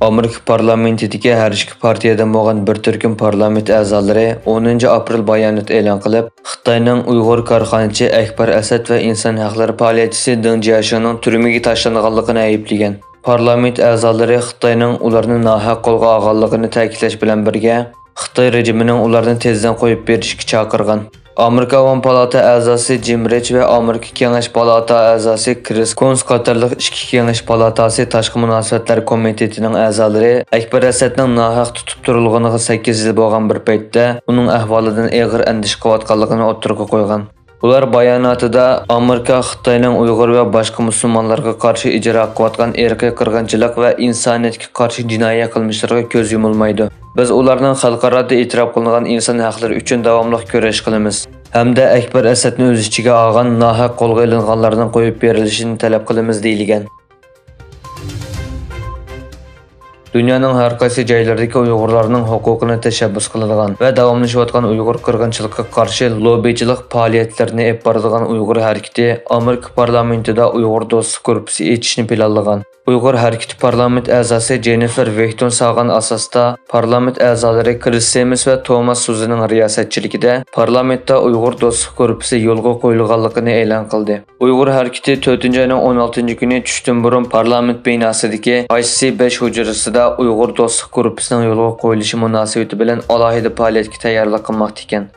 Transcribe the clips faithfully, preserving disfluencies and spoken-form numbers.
ئامېرىكا پارلامېنتىدىكى ھەر ئىككى پارتىيەدىن بولغان بىر تۈركۈم پارلامېنت ئەزالىرى ئونىنچى ئاپرېل بايانات ئېلان قىلىپ، خىتاينىڭ ئۇيغۇر كارخانىچى ئەكبەر ئەسەد ۋە ئىنسان ھەقلىرى پائالىيەتچىسى دېڭ جياشىڭنىڭ تۈرمىگە تاشلانغانلىقىنى ئەيىبلىگەن. پارلامېنت ئەزالىرى خىتاينىڭ ئۇلارنى ناھەق قولغا ئالغانلىقىنى تەكىتلەش بىلەن بىرگە، خىتاي رېجىمىنىڭ ئۇلارنى تېزدىن قويۇپ بېرىشكە چاقىرغان. ئامېرىكا ئاۋام پالاتا ئەزاسى جىم رىچ ۋە ئامېرىكا كېڭەش پالاتا ئەزاسى كرىس كونس قاتارلىق ئىككى كېڭەش پالاتاسى تاشقى مۇناسىۋەتلەر كومىتېتىنىڭ ئەزالىرى ئەكبەر ئەسەدنىڭ ناھەق تۇتۇپ تۇرۇلغىنىغا سەككىز يىل بولغان بىر پەيتتە، ئۇنىڭ ئەھۋالىدىن ئېغىر ئەندىشە قىلىۋاتقانلىقىنى ئوتتۇرىغا قويغان. ئۇلار باياناتىدا ئامېرىكا خىتاينىڭ ئۇيغۇر ۋە باشقا مۇسۇلمانلارغا قارشى ئىجرا قىلىۋاتقان ئىرقىي قىرغىنچىلىق ۋە ئىنسانىيەتكە قارشى جىنايى قىلمىشلىرىغا كۆز يۇمۇلمايدۇ. بىز ئۇلارنىڭ خەلقئارادا ئېتىراپ قىلىنغان ئىنسان ھەقلىرى ئۈچۈن داۋاملىق كۈرەش قىلىمىز ھەمدە ئەكبەر ئەسەدنى ئۆز ئىچىگە ئالغان ناھەق قولغا ئېلىنغانلارنىڭ قويۇپ بېرىلىشىنى تەلەپ قىلىمىز، دېيىلگەن. دۇنيانىڭ ھەر قايسى جايلىرىدىكى ئۇيغۇرلارنىڭ ھوقۇقىنى تەشەببۇس قىلىدىغان ۋە داۋاملىشىۋاتقان ئۇيغۇر قىرغىنچىلىقىغا قارشى لوببىچىلىق پائالىيەتلىرىنى ئېلىپ بارىدىغان ئۇيغۇر ھەرىكىتى ئامېرىكا پارلامېنتىدا ئۇيغۇر دوستلۇق گۇرۇپپىسى ئېچىشنى پىلانلىغان. ئۇيغۇر ھەرىكىتى پارلامېنت ئەزاسى جېننىفېر ۋېھتون سالغان ئاساستا، پارلامېنت ئەزالىرى كرىس سېمىس ۋە توماس سۇزىنىڭ رىياسەتچىلىكىدە پارلامېنتتا ئۇيغۇر دوستلۇق گۇرۇپپىسى يولغا قويۇلغانلىقىنى ئېلان قىلدى. ئۇيغۇر ھەرىكىتى تۆتىنچى ئاينىڭ ئون ئالتىنچى كۈنى چۈشتىن بۇرۇن پارلامېنت بىناسىدىكى ئايسى بەش ھۇجرىسىدا ئۇيغۇر دوستلۇق گۇرۇپپىسىنىڭ يولغا قويۇلۇشى مۇناسىۋىتى بىلەن ئالاھىدە پائالىيەتكە تەييارلىق قىلماقتا ئىكەن.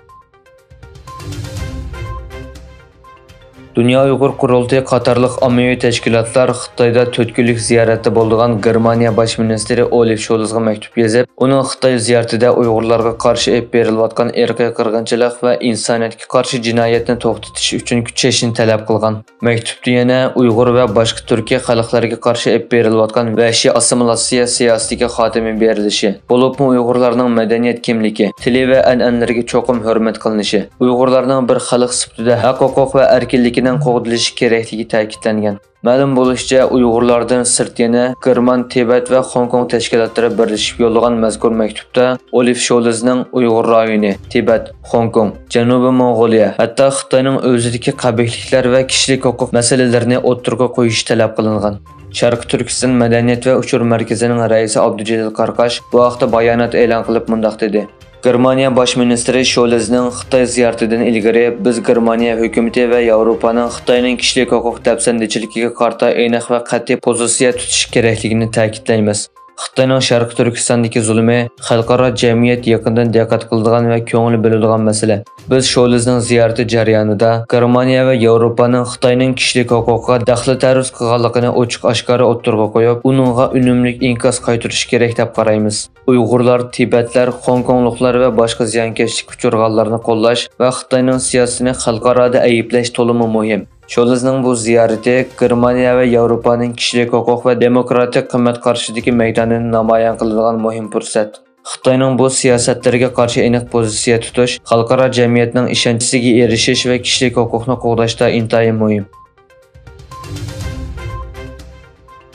دۇنيا ئۇيغۇر قۇرۇلتىيى قاتارلىق ئاممىۋى تەشكىلاتلار خىتايدا تۆت كۈنلۈك زىيارەتتە بولىدىغان گېرمانىيە باش مىنىستىرى ئولىف شولزغا مەكتۇپ يېزىپ، ئۇنىڭ خىتاي زىيارىتىدە ئۇيغۇرلارغا قارشى ئېلىپ بېرىلىۋاتقان ئىرقىي قىرغىنچىلىق ۋە ئىنسانىيەتكە قارشى جىنايەتنى توختىتىش ئۈچۈن كۈچەشنى تەلەپ قىلغان. مەكتۇپتا يەنە ئۇيغۇر ۋە باشقا تۈركىي خەلقلەرگە قارشى ئېلىپ بېرىلىۋاتقان ۋەھشىي ئاسسىمىلياتسىيە سىياسىتىگە خاتىمە بېرىلىشى، بولۇپمۇ ئۇيغۇرلارنىڭ مەدەنىيەت كىملىكى، تىلى ۋە ئەنئەنىلىرىگە چوقۇم ھۆرمەت قىلىنىشى، ئۇيغۇرلارنىڭ بىر خەلق سۈپىتىدە ھەق-ھوقۇق ۋە ئەركىنلىكىنىڭ قوغدىلىشى كېرەكلىكى تەكىتلەنگەن. مەلۇم بولۇشىچە، ئۇيغۇرلاردىن سىرت يەنە گېرمان، تىبەت ۋە خوڭكوڭ تەشكىلاتلىرى بىرلىشىپ يوللىغان مەزكۇر مەكتۇپتا ئولىف شولزنىڭ ئۇيغۇر رايونى، تىبەت، خوڭكوڭ، جەنۇبىي موڭغۇلىيە، ھەتتا خىتاينىڭ ئۆزىدىكى قەبىھلىكلەر ۋە كىشىلىك ھوقۇق مەسىلىلىرىنى ئوتتۇرىغا قويۇشى تەلەپ قىلىنغان. شەرقىي تۈركىستان مەدەنىيەت ۋە ئۇچۇر مەركىزىنىڭ رەئىسى ئابدۇجېلىل قاراقاش بۇ ھەقتە بايانات ئېلان قىلىپ مۇنداق دېدى: گېرمانىيە باش مىنىستىرى شولزنىڭ خىتاي زىيارىتىدىن ئىلگىرى بىز گېرمانىيە ھۆكۈمىتى ۋە ياۋروپانىڭ خىتاينىڭ كىشىلىك ھوقۇق دەپسەندىچىلىكىگە قارىتا ئېنىق ۋە قەتئىي پوزىتسىيە تۇتۇشى كېرەكلىكىنى تەكىتلەيمىز. خىتاينىڭ شەرقىي تۈركىستاندىكى زۇلۇمى خەلقئارا جەمئىيەت يېقىندىن دىققەت قىلىدىغان ۋە كۆڭۈل بۆلىدىغان مەسىلە. بىز شولزنىڭ زىيارىتى جەريانىدا گېرمانىيە ۋە ياۋروپانىڭ خىتاينىڭ كىشىلىك ھوقۇقىغا دەخلى تەرۇز قىلغانلىقىنى ئوچۇق-ئاشكارا ئوتتۇرىغا قويۇپ، ئۇنىڭغا ئۈنۈملۈك ئىنكاس قايتۇرۇشى كېرەك دەپ قارايمىز. ئۇيغۇرلار، تىبەتلەر، خوڭكوڭلۇقلار ۋە باشقا زىيانكەشلىككە ئۇچرىغانلارنى قوللاش ۋە خىتاينىڭ سىياسىتىنى خەلقئارادا ئەيىبلەش تولىمۇ مۇھىم. شولزنىڭ بۇ زىيارىتى گېرمانىيە ۋە ياۋروپانىڭ كىشىلىك ھوقۇق ۋە دېموكراتىك قىممەت قارىشىدىكى مەيدانىنى نامايان قىلىدىغان مۇھىم پۇرسەت. خىتاينىڭ بۇ سىياسەتلىرىگە قارشى ئېنىق پوزىتسىيە تۇتۇش خەلقئارا جەمئىيەتنىڭ ئىشەنچىسىگە ئېرىشىش ۋە كىشىلىك ھوقۇقنى قوغداشتا ئىنتايىن مۇھىم.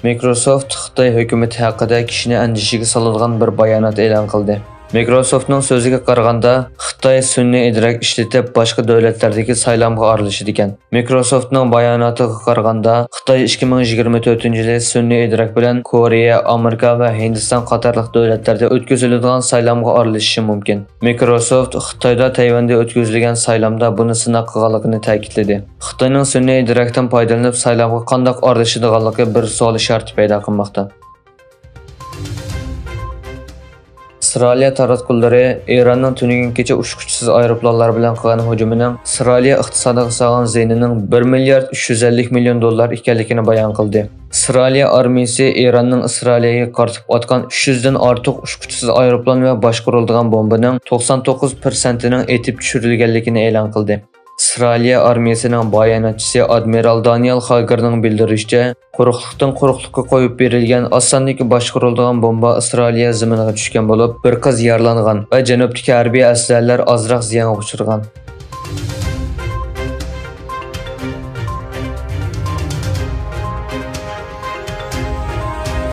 مىكروسوفت خىتاي ھۆكۈمىتى ھەققىدە كىشىنى ئەندىشىگە سالىدىغان بىر بايانات ئېلان قىلدى. مىكروسوفتنىڭ سۆزىگە قارىغاندا، خىتاي سۈنئىي ئىدراك ئىشلىتىپ، باشقا دۆلەتلەردىكى سايلامغا ئارىلىشىدىكەن. مىكروسوفتنىڭ باياناتىغا قارىغاندا، خىتاي ئىككى مىڭ يىگىرمە تۆتىنچى يىلى سۈنئىي ئىدراك بىلەن كورېيە، ئامېرىكا ۋە ھىندىستان قاتارلىق دۆلەتلەردە ئۆتكۈزۈلىدىغان سايلامغا ئارىلىشىشى مۇمكىن. مىكروسوفت خىتايدا تەيۋەندە ئۆتكۈزۈلگەن سايلامدا بۇنى سىناق قىلغانلىقىنى تەكىتلىدى. خىتاينىڭ سۈنئىي ئىدراكتىن پايدىلىنىپ سايلامغا قانداق ئارىلىشىدىغانلىقى بىر سوئال ئىشارىتى پەيدا قىلماقتا. ئىسرائىلىيە تاراتقۇلىرى ئىراننىڭ تۈنۈگۈن كېچە ئۇچقۇچىسىز ئايروپىلانلار بىلەن قىلغان ھۇجۇمىنىڭ ئىسرائىلىيە ئىقتىسادىغا سالغان زىيىنىنىڭ بىر مىليارد ئۈچ يۈز ئەللىك مىليون دوللار ئىكەنلىكىنى بايان قىلدى. ئىسرائىلىيە ئارمىيىسى ئىراننىڭ ئىسرائىلىيەگە قارىتىپ ئاتقان ئۈچ يۈزدىن ئارتۇق ئۇچقۇچىسىز ئايروپىلان ۋە باشقۇرۇلىدىغان بومبىنىڭ توقسان توققۇز پىرسەنتىنىڭ ئېتىپ چۈشۈرۈلگەنلىكىنى ئېلان قىلدى. ئىسرائىلىيە ئارمىيىسىنىڭ باياناتچىسى ئادمىرال دانىيال خاگېرنىڭ بىلدۈرۈشىچە، قۇرۇقلۇقتىن قۇرۇقلۇققا قويۇپ بېرىلگەن ئاز ساندىكى باشقۇرۇلىدىغان بومبا ئىسرائىلىيە زېمىنىغا چۈشكەن بولۇپ، بىر قىز يارىلانغان ۋە جەنۇبتىكى ھەربىي ئەسلىھەلەر ئازراق زىيانغا ئۇچرىغان.